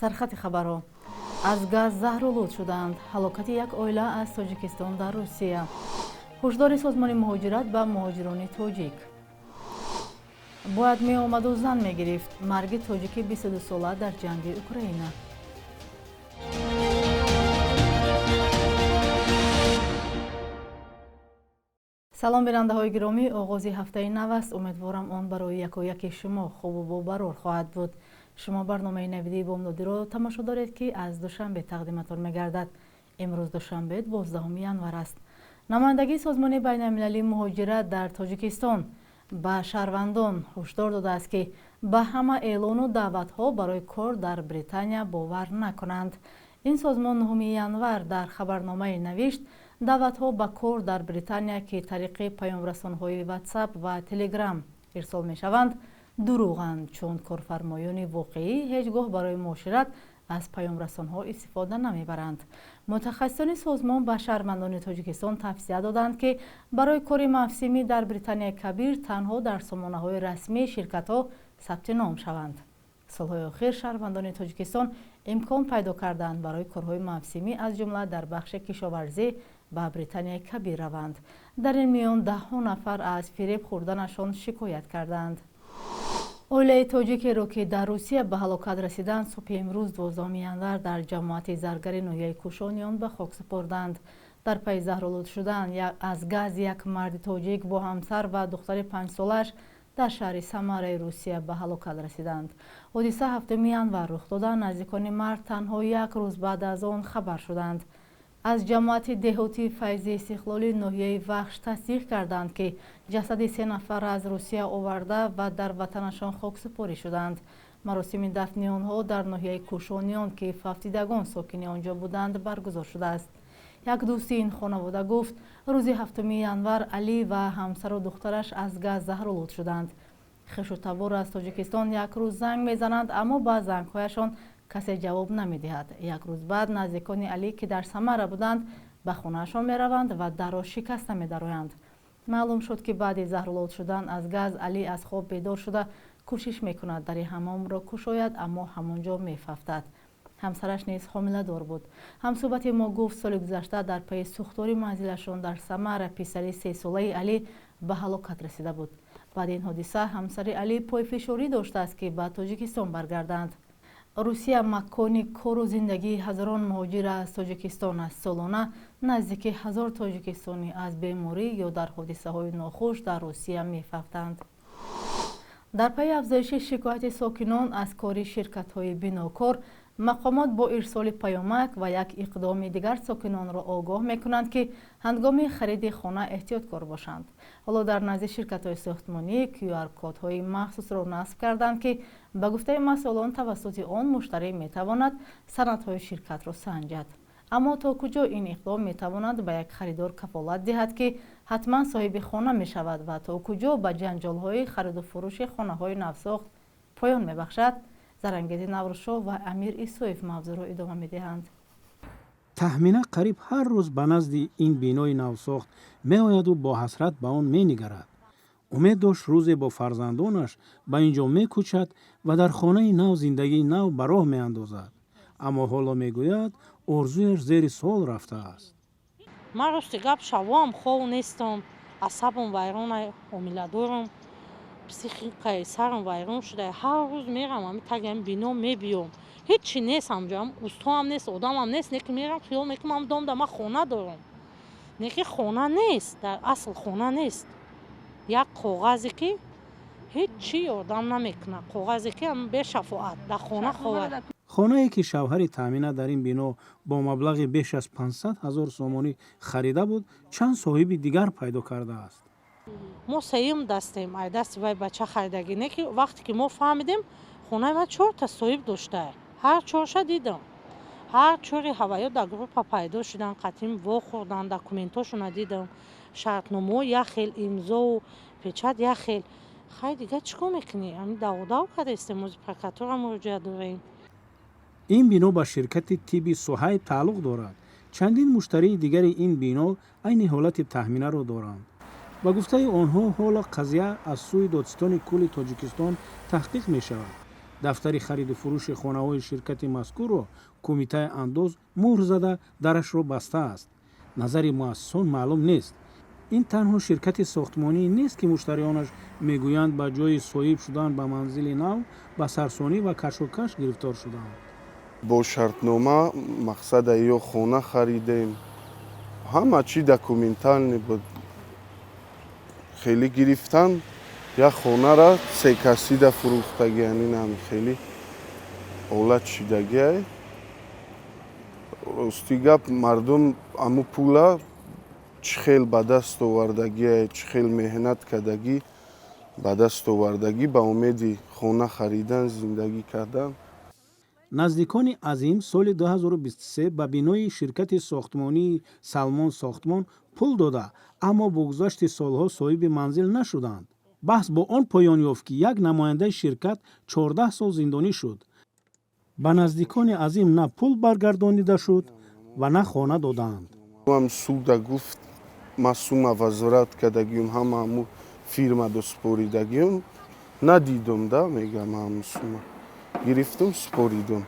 Сархати хабарҳо: аз газ заҳролуд шуданд, ҳалокати як оила аз Тоҷикистон дар Русия, ҳушдори Созмони муҳоҷират ба муҳоҷирони тоҷик, бояд меомаду зан мегирифт, марги тоҷики 22сола дар ҷанги Украина. Салом, бинандаҳои гиромӣ. Оғози ҳафтаи нав аст. Умедворам, он барои якояки шумо хубу бобарор хоҳад буд. Шумо барномаи навидии бомдодиро тамошо доред, ки аз Душанбе тақдиматон мегардад. Имрӯз душанбе, 12 январ аст. Намояндагии Созмони байналмилалии муҳоҷират дар Тоҷикистон ба шаҳрвандон ҳушдор додааст, ки ба ҳама эълону даъватҳо барои кор дар Британия бовар накунанд. Ин созмон 9 январ дар хабарномае навишт: даъватҳо ба кор дар Британия, ки тариқи паёмрасонҳои Ватсап ва Телеграм ирсол мешаванд, дурӯғанд, чун корфармоёни воқеӣ ҳеҷ гоҳ барои муошират аз паёмрасонҳо истифода намебаранд. Мутахассисони созмон ба шаҳрвандони Тоҷикистон тавсия доданд, ки барои кори мавсимӣ дар Британияи Кабир танҳо дар сомонаҳои расмии ширкатҳо сабти ном шаванд. Солҳои охир шаҳрвандони Тоҷикистон имкон пайдо карданд, барои корҳои мавсимӣ, аз ҷумла дар бахши кишоварзӣ, ба Британияи Кабир раванд. Дар ин миён даҳҳо нафар аз фиреб хӯрданашон шикоят карданд. Оилаи тоҷикеро, ки дар Русия ба ҳалокат расиданд, субҳи имрӯз, 12 январ, дар ҷамоати Заргари ноҳияи Кӯшониён ба хок супорданд. Дар пайи заҳролуд шудан аз газ як марди тоҷик бо ҳамсар ва духтари 5-солааш дар шаҳри Самараи Русия ба ҳалокат расиданд. Ҳодиса 7 январ рух дода, наздикони мард танҳо як рӯз баъд аз он хабар шуданд. Аз ҷамоати деҳоти Файзи Истиқлоли ноҳияи Вахш тасдиқ карданд, ки ҷасади се нафар аз Русия оварда ва дар ватанашон хоксупорӣ шуданд. Маросими дафни онҳо дар ноҳияи Кӯшониён, ки фавтидагон сокини он ҷо буданд, баргузор шудааст. Як дӯсти ин хонавода гуфт, рӯзи 7 январ Алӣ ва ҳамсару духтараш аз газ заҳролуд шуданд. Хешу табор аз Тоҷикистон як рӯз занг мезананд, аммо ба зангҳояшон касе ҷавоб намедиҳад. Як рӯз баъд наздикони Алӣ, ки дар Самара буданд, ба хонаашон мераванд ва дарро шикаста медароянд. Маълум шуд, ки баъди заҳролуд шудан аз газ Алӣ аз хоб бедор шуда, кӯшиш мекунад дари ҳамомро кушояд, аммо ҳамон ҷо мефавтад. Ҳамсараш низ ҳомиладор буд. Ҳамсӯҳбати мо гуфт, соли гузашта дар пайи сӯхтори манзилашон дар Самара писари 3-солаи Алӣ ба ҳалокат расида буд. Баъди ин ҳодиса ҳамсари Алӣ пойфишорӣ доштааст, ки ба Тоҷикистон баргарданд. Русия макони кору зиндагии ҳазорон муҳоҷир аз Тоҷикистон аст. Солона наздики 1000 тоҷикистонӣ аз беморӣ ё дар ҳодисаҳои нохуш дар Русия мефавтанд. Дар пайи афзоиши шикояти сокинон аз кори ширкатҳои бинокор, мақомот бо ирсоли паёмак ва як иқдоми дигар сокинонро огоҳ мекунанд, ки ҳангоми хариди хона эҳтиёткор бошанд. Ҳоло дар назди ширкатҳои сохтмонӣ QR-кодҳои махсусро насб карданд, ки ба гуфтаи масъулон, тавассути он муштарӣ метавонад санадҳои ширкатро санҷад. Аммо то куҷо ин иқдом метавонад ба як харидор кафолат диҳад, ки ҳатман соҳиби хона мешавад, ва то куҷо ба ҷанҷолҳои хариду фурӯши хонаҳои навсохт поён мебахшад? Зарангези Наврӯзшоҳ ва Амир Исоев мавзӯъро идома медиҳанд. Таҳмина қариб ҳар рӯз ба назди ин бинои навсохт меояду бо ҳасрат ба он менигарад. Умед дошт, рӯзе бо фарзандонаш ба ин ҷо мекӯчад ва дар хонаи нав зиндагии нав ба роҳ меандозад. Аммо ҳоло, мегӯяд, орзуяш зери суол рафтааст. Ман, рости гап, шавоам хов нестам, асабам вайрона, ҳомиладорам, психикаи сарам вайрон шуда. Ҳар рӯз мерам ами таги ами бино, мебиём, ҳечи нест ҳамҷо, устоам нест, одамам нест. Неки мерам, хиёл мекунам, ам домда ман хона дорам, неки хона нест, дар асл хона нест. Як коғазе, ки ҳечи ёрдам намекунад, коғазе, ки бешафоат дар хона ховад. Хонае, ки шавҳари Таъмина дар ин бино бо маблағи беш аз 500 ҳазор сомонӣ харида буд, чанд соҳиби дигар пайдо кардааст. Мо сеюм дастем ай дасти вай бача харидагӣ. Не ки вақте ки мо фаҳмидем, хонаи ман чорта соҳиб дошта, ҳар чорша дидам, ҳар чори ҳаваё дар группа пайдо шудан, қатим вохӯрдан, документошона дидам, шартномаҳо як хел, имзову печать як хел. Хай, дига чӣ кор мекунӣ? Ами даводав кардастем, ози прокуратура муроҷиат дорем. Ин бино ба ширкати тибби Суҳайб тааллуқ дорад. Чандин муштарии дигари ин бино айни ҳолати Таҳминаро доранд. Ба гуфтаи онҳо, ҳоло қазия аз сӯи Додситони кулли Тоҷикистон таҳқиқ мешавад. Дафтари хариду фурӯши хонаҳои ширкати мазкурро кумитаи андоз мӯҳр зада, дарашро бастааст. Назари муассисон маълум нест. Ин танҳо ширкати сохтмонӣ нест, ки муштариёнаш мегӯянд, ба ҷои соҳиб шудан ба манзили нав ба сарсонӣ ва кашокаш гирифтор шуданд. Бо шартнома мақсада ё хона харидем, ҳама чӣ документальный буд. Хеле гирифтан, як хонара секасида фурӯхтагиан. Инам хеле ҳолат шидагиай. Рости гап, мардум аму пула чӣ хел ба даст овардагиай, чӣ хел меҳнат кардагӣ ба даст овардагӣ, ба умеди хона харидан, зиндагӣ кардан. Наздикони Азим соли 2023 ба бинои ширкати сохтмонии Салмон Сохтмон пул дода, аммо бо гузашти солҳо соҳиби манзил нашуданд. Баҳс бо он поён ёфт, ки як намояндаи ширкат 14 сол зиндонӣ шуд. Ба наздикони Азим на пул баргардонида шуд ва на хона додаанд. Ам суда гуфт, ма сума возврат кардагиюм, ҳама ҳаму фирма до споридагиюм. Надидум да, мегам, ҳаму сума гирифтум, споридум.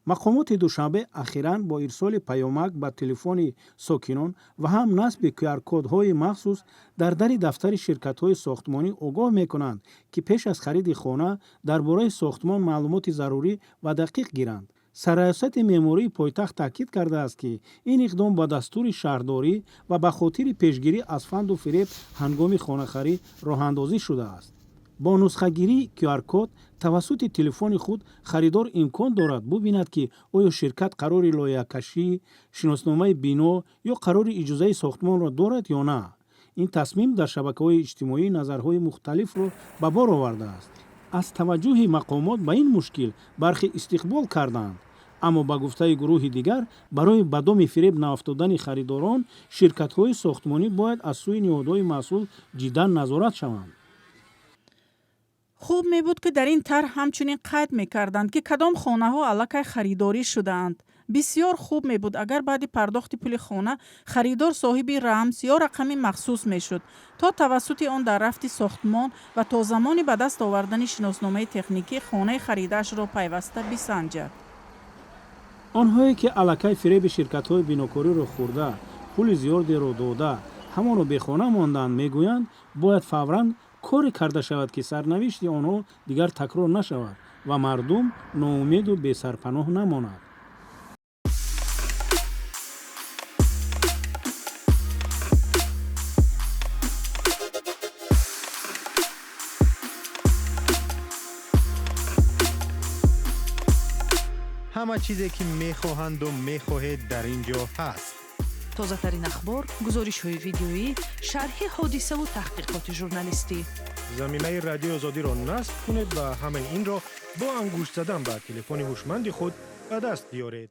Мақомоти Душанбе ахиран бо ирсоли паёмак ба телефони сокинон ва ҳам насби qr-кодҳои махсус дар дари дафтари ширкатҳои сохтмонӣ огоҳ мекунанд, ки пеш аз хариди хона дар бораи сохтмон маълумоти зарурӣ ва дақиқ гиранд. Сарраёсати меъмории пойтахт таъкид кардааст, ки ин иқдом ба дастури шаҳрдорӣ ва ба хотири пешгирӣ аз фанду фиреб ҳангоми хонахарӣ роҳандозӣ шудааст. Бо нусхагирии qr-код тавассути телефони худ харидор имкон дорад бубинад, ки оё ширкат қарори лоиҳакашӣ, шиносномаи бино ё қарори иҷозаи сохтмонро дорад ё на. Ин тасмим дар шабакаҳои иҷтимоӣ назарҳои мухталифро ба бор овардааст. Аз таваҷҷӯҳи мақомот ба ин мушкил бархе истиқбол карданд, аммо ба гуфтаи гурӯҳи дигар, барои ба доми фиреб наафтодани харидорон ширкатҳои сохтмонӣ бояд аз сӯи ниҳодҳои масъул ҷиддан назорат шаванд. Хуб мебуд, ки дар ин тарҳ ҳамчунин қайд мекарданд, ки кадом хонаҳо аллакай харидорӣ шудаанд. Бисьёр хуб мебуд, агар баъди пардохти пули хона харидор соҳиби рамз ё рақами махсус мешуд, то тавассути он дар рафти сохтмон ва то замони ба даст овардани шиносномаи техникӣ хонаи харидаашро пайваста бисанҷад. Онҳое ки аллакай фиреби ширкатҳои бинокориро хӯрда, пули зиёдеро дода, ҳамоно бехона монданд, мегӯянд, бояд фавран коре карда шавад, ки сарнавишти онҳо дигар такрор нашавад ва мардум ноумеду бесарпаноҳ намонад. Ҳама чизе, ки мехоҳанду мехоҳед, дар ин ҷо ҳаст. Тозатарин ахбор, гузоришҳои видеоӣ, шарҳи ҳодисаву таҳқиқоти журналистӣ. Замимаи Радиои Озодиро насб кунед ва ҳамаи инро бо ангушт задан ба телефони ҳушманди худ ба даст биёред.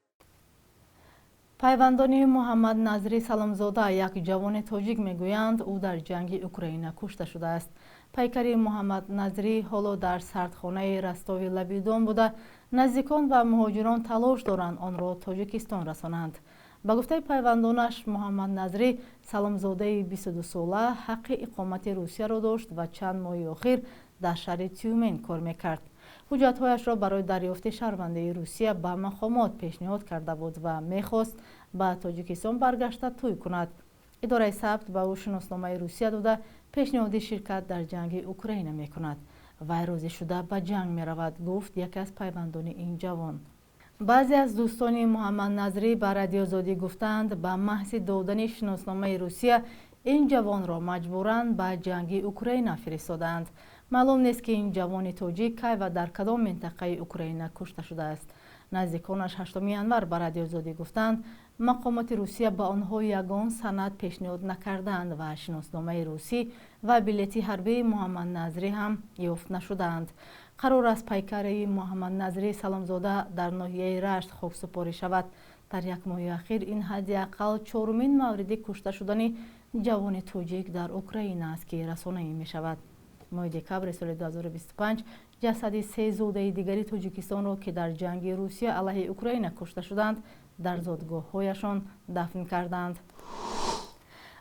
Пайвандони Муҳаммад Назри Саломзода, як ҷавони тоҷик, мегӯянд, ӯ дар ҷанги Украина кушта шудааст. Пайкари Муҳаммад Назрӣ ҳоло дар сардхонаи Ростови лаби Дон буда, наздикон ва муҳоҷирон талош доранд онро Тоҷикистон расонанд. Ба гуфтаи пайвандонаш, Муҳаммад Назрӣ Саломзодаи 22сола ҳаққи иқомати Русияро дошт ва чанд моҳи охир дар шаҳри Тюмен кор мекард. Ҳуҷҷатҳояшро барои дарёфти шаҳрвандии Русия ба мақомот пешниҳод карда буд ва мехост ба Тоҷикистон баргашта тӯй кунад. Идораи сабт ба ӯ шиносномаи Русия дода, пешниҳоди ширкат дар ҷанги Украина мекунад. Вай розӣ шуда ба ҷанг меравад, гуфт яке аз пайвандони ин ҷавон. Баъзе аз дӯстони Муҳаммад Назрӣ ба Радиозодӣ гуфтаанд, ба маҳзи додани шиносномаи Русия ин ҷавонро маҷбуран ба ҷанги Украина фиристодаанд. Маълум нест, ки ин ҷавони тоҷик кай ва дар кадом минтақаи Украина кушта шудааст. Наздиконаш 8 январ ба Радиозодӣ гуфтанд, мақомоти Русия ба онҳо ягон санад пешниҳод накардаанд ва шиносномаи русӣ ва билети ҳарбии Муҳаммад Назрӣ ҳам ёфт нашудаанд. Қарор аст пайкари Муҳаммад Назрӣ Саломзода дар ноҳияи Рашт хоксупорӣ шавад. Дар як моҳи ахир ин ҳадди ақал чорумин мавриди кушта шудани ҷавони тоҷик дар Украина аст, ки расонаӣ мешавад. Моҳи декабри соли 2025 ҷасади се зодаи дигари Тоҷикистонро, ки дар ҷанги Русия алайҳи Украина кушта шуданд, дар зодгоҳҳояшон дафн карданд.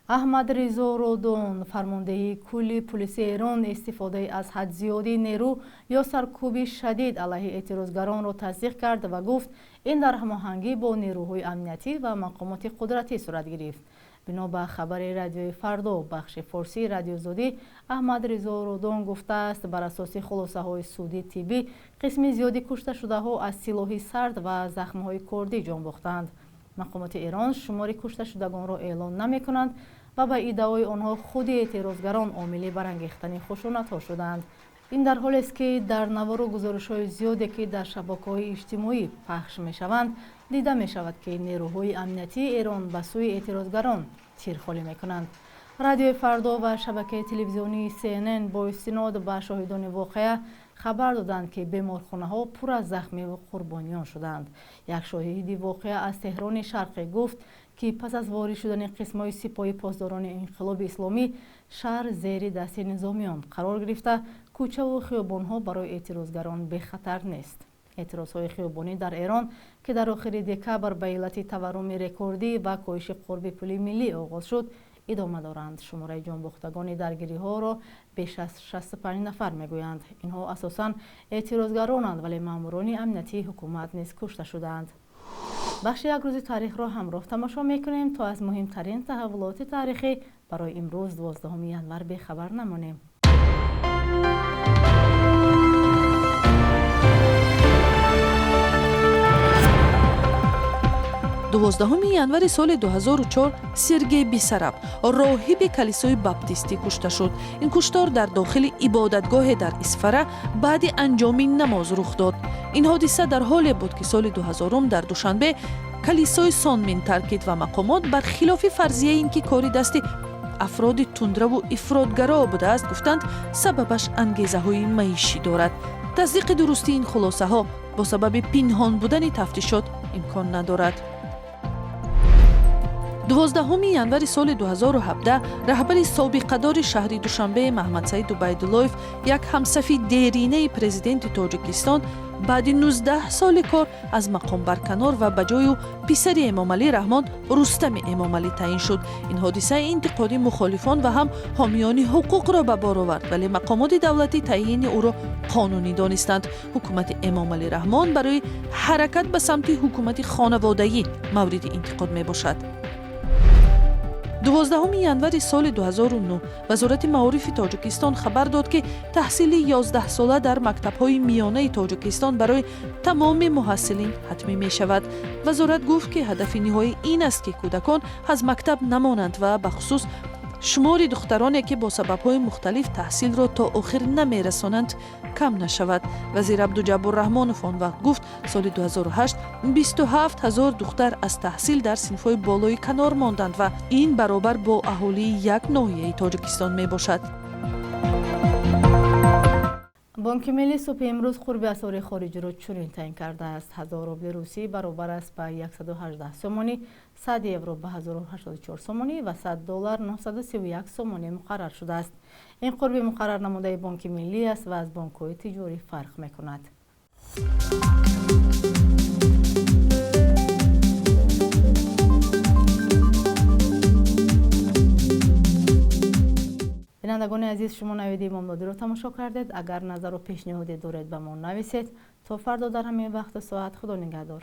Аҳмад Ризо Родон, фармондеҳи кулли пулиси Эрон, истифодаи аз ҳад зиёди нерӯ ё саркӯби шадид алайҳи эътирозгаронро тасдиқ кард ва гуфт, ин дар ҳамоҳангӣ бо нерӯҳои амниятӣ ва мақомоти қудратӣ сурат гирифт. Бино ба хабари Радиои Фардо, бахши форсии Радиои Озодӣ, Аҳмад Ризо Родон гуфтааст, бар асоси хулосаҳои суди тиббӣ қисми зиёди кушташудаҳо аз силоҳи сард ва захмҳои кордӣ ҷон бохтанд. Мақомоти Эрон шумори кушташудагонро эълон намекунанд ва ба иддаои онҳо худи эътирозгарон омили барангехтани хушунатҳо шуданд. Ин дар ҳолест, ки дар навору гузоришҳои зиёде, ки дар шабакаҳои иҷтимоӣ пахш мешаванд, дида мешавад, ки нерӯҳои амниятии Эрон ба сӯи эътирозгарон тирхолӣ мекунанд. Радиои Фардо ва шабакаи телевизионии CNN бо истинод ба шоҳидони воқеа хабар доданд, ки беморхонаҳо пур аз захмиву қурбониён шуданд. Як шоҳиди воқеа аз Теҳрони Шарқӣ гуфт, ки пас аз ворид шудани қисмҳои сипоҳи посдорони инқилоби исломӣ шаҳр зери дасти низомиён қарор гирифта, кӯчаву хиёбонҳо барои эътирозгарон бехатар нест. Эътирозҳои хиёбонӣ дар Эрон, ки дар охири декабр ба иллати таварруми рекордӣ ва коҳиши қурби пули миллӣ оғоз шуд, идома доранд. Шумораи ҷонбохтагони даргириҳоро беш аз 65 нафар мегӯянд. Инҳо асосан эътирозгаронанд, вале маъмурони амниятии ҳукумат низ кушта шудаанд. Бахши як рӯзи таърихро ҳамроҳ тамошо мекунем, то аз муҳимтарин таҳаввулоти таърихӣ барои имрӯз 12 январ бехабар намонем. 12 январи соли 2004 Сергей Бисараб, роҳиби калисои баптистӣ, кушта шуд. Ин куштор дар дохили ибодатгоҳе дар Исфара баъди анҷоми намоз рух дод. Ин ҳодиса дар ҳоле буд, ки соли 2000 дар Душанбе калисои Сонмин таркид ва мақомот бар хилофи фарзияи ин ки кори дасти афроди тундраву ифротгаро будааст, гуфтанд, сабабаш ангезаҳои маишӣ дорад. Тасдиқи дурустии ин хулосаҳо бо сабаби пинҳон будани тафтишот имкон надорад. 12 январи соли 2017 раҳбари собиқадори шаҳри Душанбе Маҳмадсаид Убайдуллоев, як ҳамсафи деринаи президенти Тоҷикистон, баъди 19 соли кор аз мақом барканор ва ба ҷои ӯ писари Эмомалӣ Раҳмон Рустами Эмомалӣ таъин шуд. Ин ҳодиса интиқоди мухолифон ва ҳам ҳомиёни ҳуқуқро ба бор овард, вале мақомоти давлатӣ таъйини ӯро қонунӣ донистанд. Ҳукумати Эмомалӣ Раҳмон барои ҳаракат ба самти ҳукумати хонаводагӣ мавриди интиқод мебошад. 12 январи соли 2009 Вазорати маорифи Тоҷикистон хабар дод, ки таҳсили 11сола дар мактабҳои миёнаи Тоҷикистон барои тамоми муҳассилин ҳатмӣ мешавад. Вазорат гуфт, ки ҳадафи ниҳоӣ ин аст, ки кӯдакон аз мактаб намонанд ва бахусус шумори духтароне, ки бо сабабҳои мухталиф таҳсилро то охир намерасонанд, кам нашавад. Вазир Абдуҷаббор Раҳмонов он вақт гуфт, соли 2008 27 ҳазор духтар аз таҳсил дар синфҳои болои канор монданд ва ин баробар бо аҳолии як ноҳияи Тоҷикистон мебошад. Бонки Миллӣ субҳи имрӯз қурби асъори хориҷиро чунин таъин кардааст: 1000 рубли русӣ баробар аст ба 118 сомонӣ, 100 евро ба 1084 сомонӣ ва 100 доллар 931 сомонӣ муқаррар шудааст. Ин қурби муқаррар намудаи Бонки Миллӣ аст ва аз бонкҳои тиҷорӣ фарқ мекунад. Бинандагони азиз, шумо навиди Имомдодиро тамошо кардед. Агар назару пешниҳоде доред, ба мо нависед. То фардо дар ҳамин вақту соат, Худо нигаҳдор.